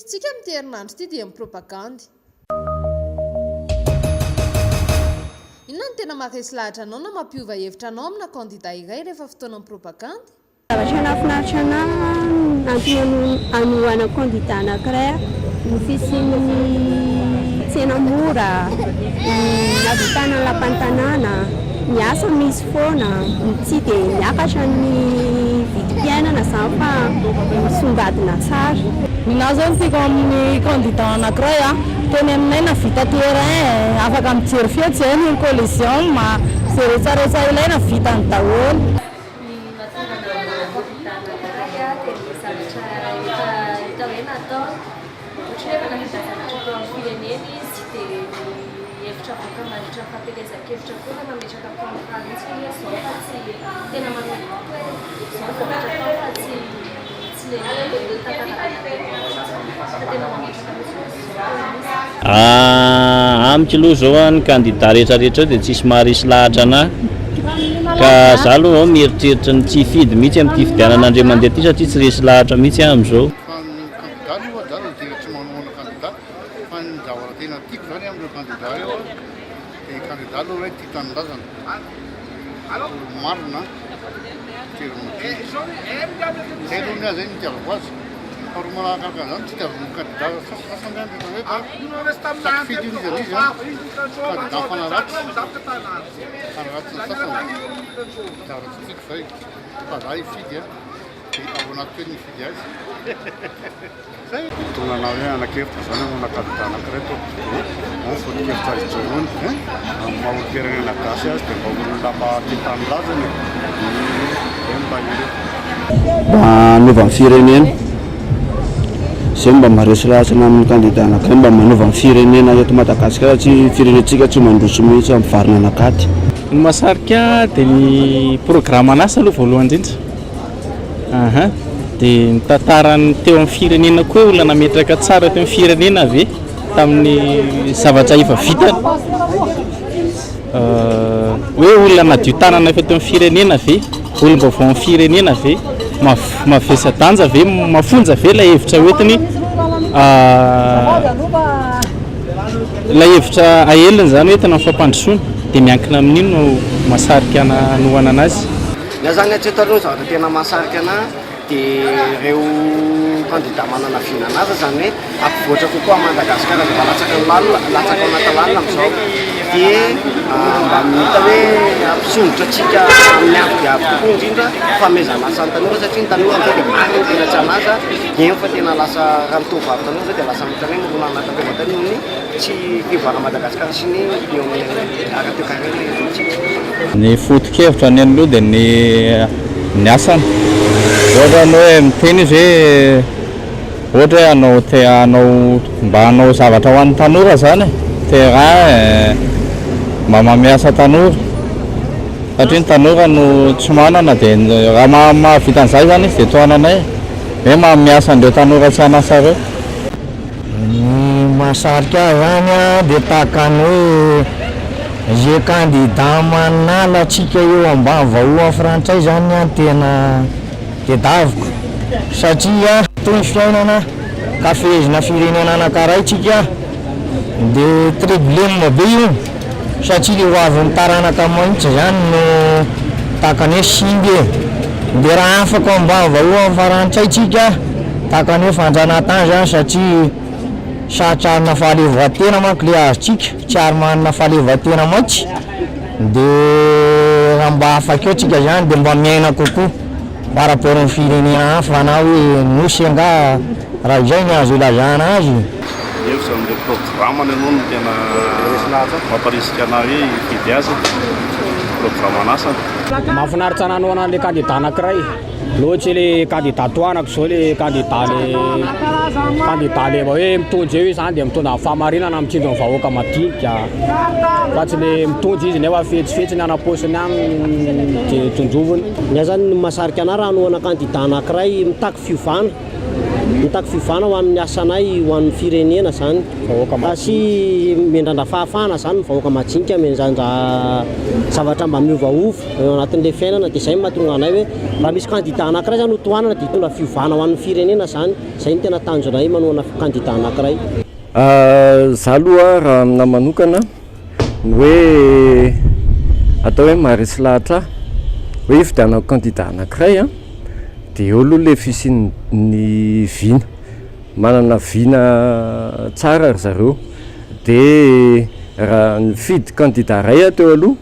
Lohahevitsika amin'ity herinandro ity dia ny propagandy. Inona no tena maharesy lahatra anao na mampiova hevitra anao amina kandida iray rehefa fotoanan'ny propagandy? Zavatra nahafinaritra anah antony anohanako kandida anakiray ny fisian'ny tsena mora, ny nahavitana ny lapan'ny tanàna, ny asa misy foana, ny tsy dia miakatra ny vidim-piainana izany fa misongadina tsara. Ny zao no tiako amin'ny candidat anakiray a, teny aminay navita terrain, afaka mijery fihetsy zay ny coliseum, ze retraretra ilaina vitany daholo. Ny mahatonga anao kandida anankiray dia ny zavatra efa hita hoe nataony. Ohatra hoe efa nahavita zavatra teo amin'ny firenena izy dia ny hevitra avoaka mandritra ny fampielezan-kevitra koa efa mametraka contrat mihitsy hoe izao fa tsy tena manome toky hoe izao ny zavatra atao fa tsy tsy ilay tantara be fa tena mametraka mihitsy hoe izao tena izy. Amiko aloha zao an, ny kandida rehetra rehetra eo dia tsisy maharesy lahatra anah, ka za aloha zao mieritreritra ny tsy hifidy mihitsy amin'ity fifidianana indray mandeha ity satria tsy resy lahatra mihitsy aho amin'izao. Fa ny kandida aloha za dia tena tsy manohana kandida fa ny zavatra tena tiako zany amin'ireo kandida ireo an, dia kandida aloha hoe tia tanindrazana, olo-marina, tena madio. Zay aloha ny ahy zay no itiavako azy. Faharoa manarakaraka an'izany tsy itiavako ny kandida sasasasany any rehetra rehetra safidy io n'iza n'iza kandida mifanaratsy mifanaratsy ny sasany zavatra tsy tiako zay fa za hifidy a dia ao anaty teny mifidy azy zay. Tonga anah hoe hanakevitra zany aho manana kandida anakiray tompoko dia ao ny foto-kevitra ijoroany eh, amin'ny maha olom-pirenena gasy azy dia mba olona mba tia tanindrazana e, dia mba ireo. Mba hanova ny firenena. Izay no mba maharesy lahatra anah amin'ny kandida anankiray mba manova ny firenena eto Madagasikara satria firenentsika tsy mandroso mihitsy amin'ny mivarina anakaty. Ny mahasarika ahy dia ny programan'asa aloha voalohany indrindra. Aha. Dia ny tantarany teo amin'ny firenena koa hoe olona nametraka tsara teo amin'ny firenena ve tamin'ny zavatra efa vitany. Hoe olona nadio tanana efa teo amin'ny firenena ve? Olom-baovao amin'ny firenena ve? Mavesa-danja ve? Mafonja ve ilay hevitra hoentiny? Ilay hevitra aeliny izany hoe entina amin'ny fampandrosoana dia miankina amin'io no mahasarika hanohana anazy. Ny ahy izany hatreto aloha ny zavatra tena mahasarika anahy dia ireo kandida manana vinan'asa izany hoe hampivoatra kokoa an'i Madagasikara izay efa latsaka ny lalina, latsaka ao anaty lalina amin'izao dia mba hita hoe hampisondrotra antsika amin'ny avo dia avo kokoa indrindra fanomezana asa ny tanora satria ny tanora amin'izao dia maro ny tena tsy an'asa eny fa tena lasa raha ny tovovavy tanora izao dia lasa ohatran'ny hoe mirona anaty fitaovan-tany noho ny tsy fivoaran'i Madagasikara sy ny eo amin'ny ara-toekarena eto amintsika. Ny foto-kevitra ny aloha dia ny ny asany. Ohatra ny hoe miteny izy hoe ohatra hoe hanao te hanao mba hanao zavatra ho an'ny tanora zany e, terrain, mba mamiasa tanora satria ny tanora no tsy manana dia raha mahavita an'izay zany izy dia tohananay e, hoe mamiasa an'ireo tanora tsy an'asa ireo. Ny mahasarika ahy zany an dia tahaka ny hoe ze kandida manala antsika eo ambany vahoan'ny frantsay zany an tena tedaviko satria toy ny fiainana ka fehezina firenena anankaray tsika de trebleme be io satria le ho avin'ny taranaka mahintsy zany no tahaka ny hoe simba e de raha afaka ambany vahoan'ny farantsay tsika Tahaka ny hoe fanjanahantany izany satria sarotsarona fahaleovantena manko le azontsika, tsy ary manana fahaleovantena mantsy de raha mba afaka eo tsika zany de mba miaina kokoa par rapport ny firenena hafa na hoe nosy angaha raha izay ny azo ilazana azy. Hevitra amin'ilay programme-ny aloha no tena mampirisika anah hoe hifidy azy, programan'asany. Mahafinaritra nanohana an'ilay kandida anankiray. Loatra le candidat tohanako zao le candidat le candidat le mba hoe mitondra eo izy zany de mitondra ny fahamarinana mitsinjo ny vahoaka madinika fa tsy le mitondra izy nefa fetsifetsy ny any am-paosiny any de tondroviny. Ny ahy zany ny mahasarika anah raha hanohana candidat anakiray mitaky fiovana. Mitaky fiovana ho an'ny asanay, ho an'ny firenena izany. Sy miandrandra fahafahana izany ny vahoaka majinika, miandrandra zavatra mba miovaova eo anatin'ilay fiainana. Dia izay no mahatonga anay hoe raha misy kandida anankiray izany ho tohanana dia hitondra fiovana ho an'ny firenena izany. Izay no tena tanjonay manohana kandida anankiray. Za aloha raha aminahy manokana ny hoe atao hoe maharesy lahatra ahy hoe hifidianako kandida anankiray an, dia eo aloha le fisian'ny vina, manana vina tsara ry zareo, dia raha nifidy kandida iray aho teo aloha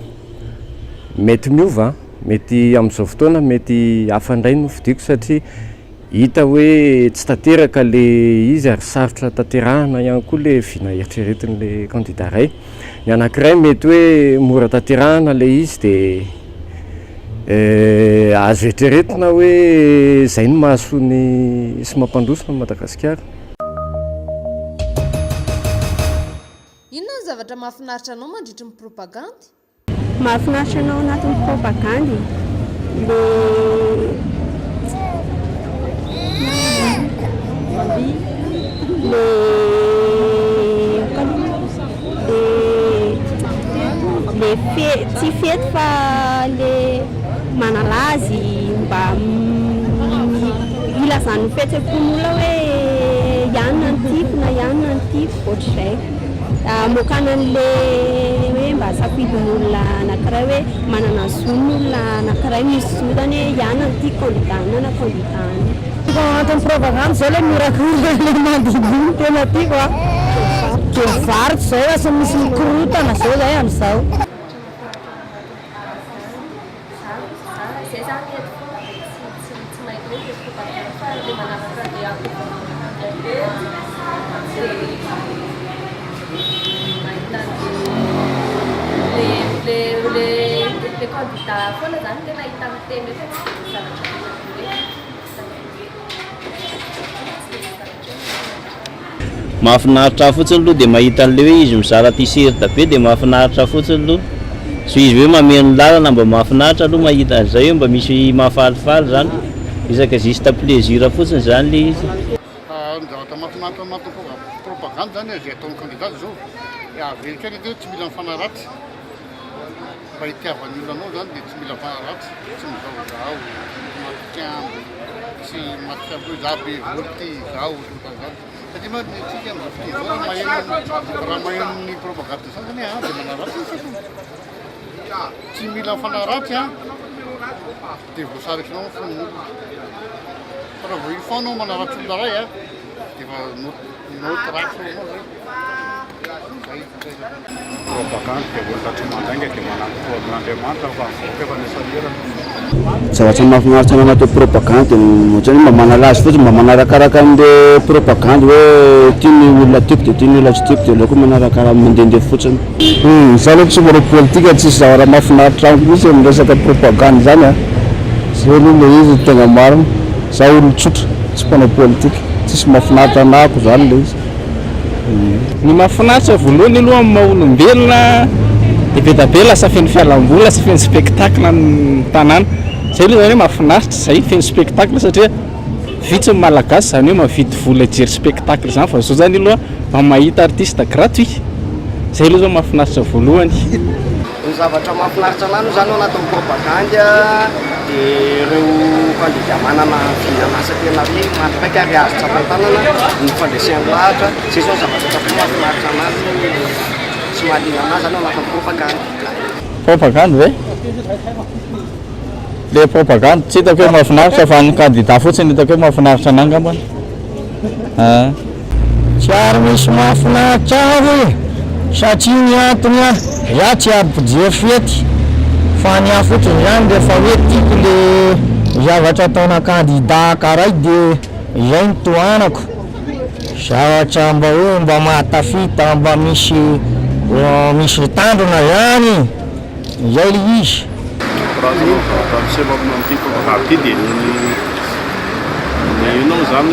mety miova an, mety amin'izao fotoana mety hafa indray no fidiako satria Hita hoe tsy tanteraka le izy ary sarotra tanterahana ihany koa le vina eritreretin'le kandida iray. Ny anankiray mety hoe mora tanterahana le izy de azo eritreretina hoe zay no mahasoa ny sy mampandroso an'i Madagasikara. Inona ny zavatra mahafinaritra anao mandritry ny propagandy? Mahafinaritra anao anatin'ny propagandy le le le fe tsy fety fa le manala azy mba ilazan'ny fihetsem-pon'olona hoe ianona no tiako na ianona no tiako ohatr'izay. Hamoakana an'le hoe mba safidin'olona anankiray hoe manana zo ny olona anankiray misy zo zany hoe ianona no tiako candidat anona na candidat anona. Tiako ao anatin'ny propagande zao le mihorakoraka le mandidihy no tena tiako a! De mivarotra zao lasa misy mikorotana zao zay amizao. Zay zany eto foana dia tsy tsy tsy mahita hoe be propagande fa le manaraka le propagande be dia mahita le le le le candidat foana zany tena hita miteny hoe fa tsy dia misy zavatra tena hoe Mahafinaritra ahy fotsiny aloha dia mahita an'ilay hoe izy mizara t-shirt be dia mahafinaritra fotsiny aloha. Sy izy hoe mameno lalana mba mahafinaritra aloha mahita an'izay hoe mba misy mahafalifaly izany. Resaka juste plaisir fotsiny izany ilay izy. Ny zavatra mahafinaritra ny maha propagande zany izay ataon'ny candidat zao dia averiko ihany hoe tsy mila mifanaratsy fa itiavan'ny olona anao zany dia tsy mila mifanaratsy, tsy mizahozaho, tsy matikambo, tsy matikambo hoe za be vola ty, zaho ohatran'izany satria mantsy ny antsika amin'izao fotoana izao raha maheno raha maheno ny propagande sasany an dia manaratsy ny sasany, tsy mila mifanaratsy an dia voasarikinao ny fon'ny olona fa raha vao une fois anao manaratsy olona iray an dia efa note ratsy ho anao zay. Propagande dia olona tsy mandainga dia manampo amin'Andriamanitra fa ny vahoaka efa nisahirana. Zavatra mahafinaritra anah anaty propagande ohatrany hoe mba manala azy fotsiny mba manarakaraka anle propagande hoe ty ny olona tiako de ty ny olona tsy tiako de aleoko manarakaraka mandehandeha fotsiny. Humm za aloha tsy manao politika tsisy zavatra mahafinaritra amiko mihitsy ny resaka propagande zany a! Zay aloha le izy ny tegna marina, za olo tsotra tsy mpanao politika, tsisy mahafinaritra anah ko zany le izy. Ny mahafinaritra voalohany aloha amin'ny maha olombelona dia be dia be lasa feno fialamboly, lasa feno spectacle ny tanàna. Zay aloha zany hoe mahafinaritra zay, feno spectacle satria vitsy ny malagasy zany hoe mahavidy vola hijery spectacle zany fa zao zany aloha mba mahita artiste gratuit. Zay aloha zao mahafinaritra voalohany. Ny zavatra mahafinaritra anah aloha zany ao anatin'ny propagandy dia ireo kandida manana vinan'asa tena hoe maty paika ary azo tsapain-tanana ny fandreseny lahatra, zay zao ny zavatra hitako hoe mahafinaritra anah sy mahaliana anah zany ao anatin'ny propagandy. Propagandy ve? Le propagandy tsy hitako hoe mahafinaritra fa ny kandida fotsiny hitako hoe mahafinaritra anah angambany. Ah. Tsy ary misy mahafinaritra ahy e! Satria ny antony an, za tsy ary mpijery fety fa ny ahy fotsiny zany rehefa hoe tiako le zavatra ataona kandida ankaray de izay no tohanako, zavatra mba hoe mba mahatafita mba misy misy tanjona zany e! Izay le izy. Raha ny zavatra miseho amin'ity propagande ity dia ny ny inona moa izany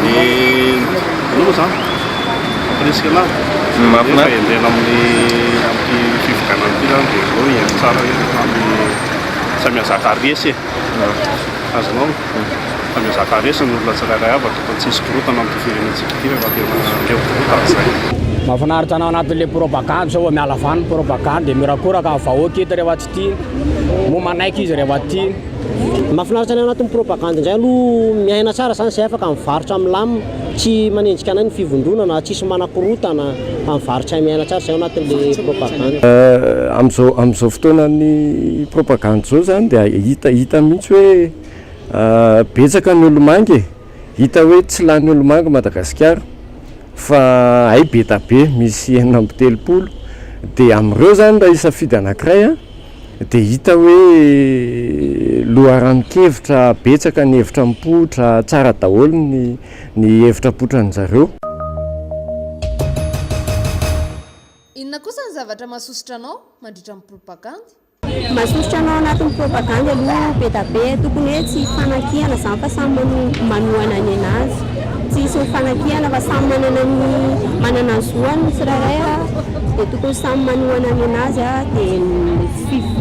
ny inona moa izany mampirisika anazy Mahafinaritra. fahendrena amin'ny amin'ity fifidianana ity izany dia aleo hihaino tsara hoe samy samy hahazaka resy e. Azonao? Samy hizaka resy ny olona tsirairay avy fa tokony tsy hisy korontana amin'ity firenentsika ity fa efa tena leo korontana izay. Mahafinaritra anao anatin'le propagande zao vao miala avy any ny propagande dia miorakoraka ny vahoaka eto rehefa tsy tiany, moa manaiky izy rehefa tiany. Mahafinaritra ny ao anatin'ny propagande indray aloha miaina tsara zany zay afaka mivarotra milamina, tsy manenjika anay ny fivondronana, tsisy manakorotana fa mivarotra miaina tsara zay ao anatin'le propagande. Amin'izao amin'izao fotoanan'ny propagande izao zany dia hita hita mihitsy hoe Betsaka ny olomanga e! Hita hoe tsy lany olomanga Madagasikara fa hay be da be, misy 36 dia amin'ireo zany raha hisafidy anankiray an, dia hita hoe loharanon-kevitra betsaka ny hevitra mipoitra, tsara daholo ny ny hevitra apoitran-jareo. Inona kosa ny zavatra mahasosotra anao mandritra ny propagandy? Mahasosotra anao anatin'ny propagandy aloha be da be, tokony hoe tsy hifanakihana zany fa samy manohana ny anazy, tsy hisy mifanakihana fa samy manana ny manana ny zoany ny tsirairay a, dia tokony samy manohana ny anazy a, dia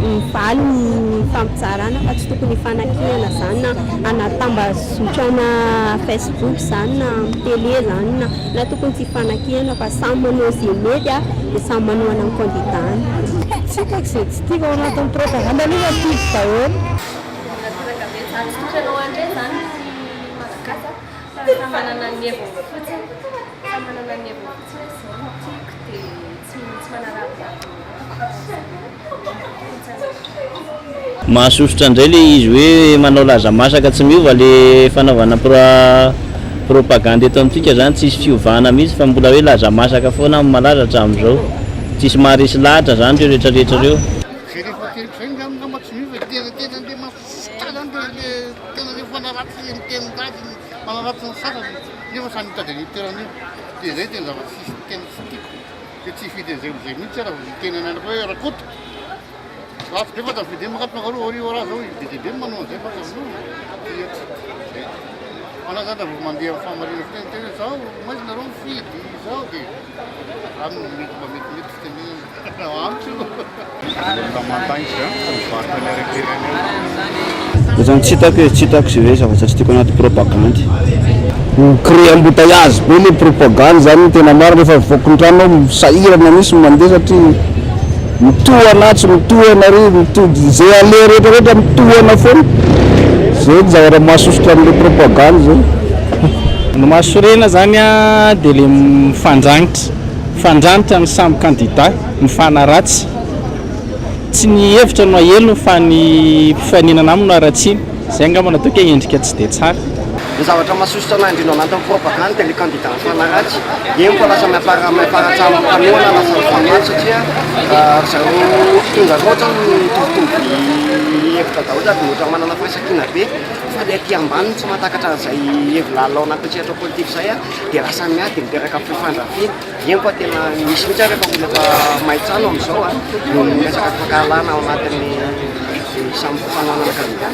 mivaly ny fampitsarana fa tsy tokony hifanakihana zany na anaty tambazotrana facebook zany na amin'ny tele zany na na tokony tsy hifanakihana fa samy manao ze mety a, dia samy manohana ny candidat-ny. Tsy hitako izay tsy tiako ao anatin'ny propagande aloha fa tiako daholo. Manatanteraka be zany, tsy tokony hanao an'ireny zany ny Malagasy a, fa samy manana ny heviny fotsiny, samy manana ny heviny fotsiny hoe izao no tiako dia tsy tsy manarabirabo Mahasosotra indray le izy hoe manao laza masaka tsy miova le fanaovana propagande eto amintsika zany tsisy fiovana mihitsy fa mbola hoe laza masaka foana no malaza hatramin'izao. Tsisy maharesy lahatra zany reo rehetra rehetra reo. Zay rehefa teniko zay angamba tsy miova e, tena tena le mahasosotra zany le le tena le manaratsy miteny ratsy manaratsy ny sasany nefa samy mitady an'io toerana io, de zay tena zavatra tsisy tena tsy tiako. Dia tsy hifidy an'izay olona izay mihitsy aho raha vao miteny anareo hoe Rakoto. Ratsy be fa tsy mifidy mankato mankaroa ry ora zao be dia be ny manao an'izay fa tsy azonao. Dia tsy zay. Fa na zany raha vao mandeha amin'ny fahamarinana fotsiny miteny hoe zao maizina nareo mifidy zao dia zany no mety mba metimety fitenenana amiko. Olona mandainga mivarotra ny harem-pirenena. Ohatrany tsy hitako e, tsy hitako izay hoe zavatra tsy tiako anaty propagandy. Mi-créer embouteillage be le propagande zany no tena marina, rehefa mivoaka ny trano anao sahirana mihitsy ny mandeha satria mitohana atsy, mitohana ary, mitody izay aleha rehetra rehetra mitohana foana, zay ny zavatra mahasosotra an'le propagande zay. Ny mahasorena zany an dia le mifandrangitra, mifandranitra ny samy kandida, mifanaratsy. Tsy ny hevitra no ahelony fa ny mpifaninana aminy no haratsiany. Izay angamba no ataoko hoe endrika tsy dia tsara. Ny zavatra mahasosotra anah indrindra ao anatin'ny propagande dia ilay candidat mifanaratsy. Eny fa lasa miafara miafara hatramin'ny mpanohana lasa mifamaly satria ry zareo mpitondra ireo ohatrany mitovitovy hevitra daholo sady ohatrany manana firaisankina be fa ilay aty ambany no tsy mahatakatra an'izay hevi-lalina ao anatin'ny sehatra politika izay dia lasa miady miteraka fifandrafiana. Eny fa tena misy mihitsy ary efa olona efa may trano amin'izao a, noho ny resaka fankahalana ao anatin'ny samy fanohanana kandida.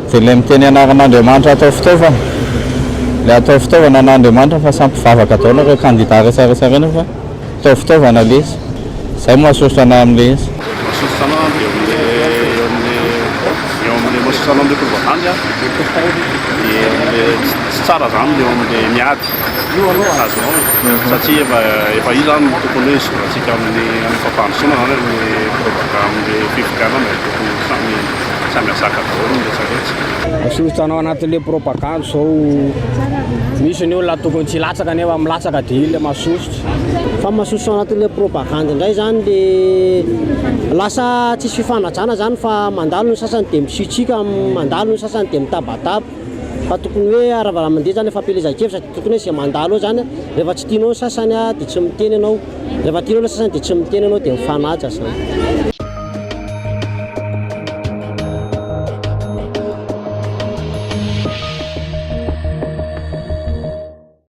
Dia ilay miteny anaran'Andriamanitra atao fitaovana, ilay atao fitaovana an'Andriamanitra fa samy mpivavaka daholo ireo kandida rehetra rehetra ireny fa atao fitaovana ilay izy. Izay no mahasosotra anah amin'ilay izy. Mahasosotra anah dia eo amin'ilay eo amin'ilay eo amin'ilay mahasosotra anah amin'ilay propagande dia eo amin'ilay tsy tsara izany eo amin'ilay miady. Io aloha azonao e, satria efa efa io zany no tokony hoe hisorantsika amin'ny amin'ny fampandrosoana zany amin'ny propaga amin'ny fifidianana e, tokony samy samy hazaka daholo ny rehetra rehetra. Masosotra anao anatin'le propagande zao misy ny olona tokony tsy hilatsaka nefa milatsaka dia iny le masosotra. Fa masosotra ao anatin'le propagande indray zany le lasa tsisy fifanajana zany fa mandalo ny sasany dia misitrika, mandalo ny sasany dia mitabataba. Fa tokony hoe raha vao mandeha zany fampielezan-kevitra dia tokony hoe izay mandalo eo zany rehefa tsy tianao ny sasany dia tsy miteny ianao, rehefa tianao ilay sasany dia tsy miteny ianao dia mifanaja zany.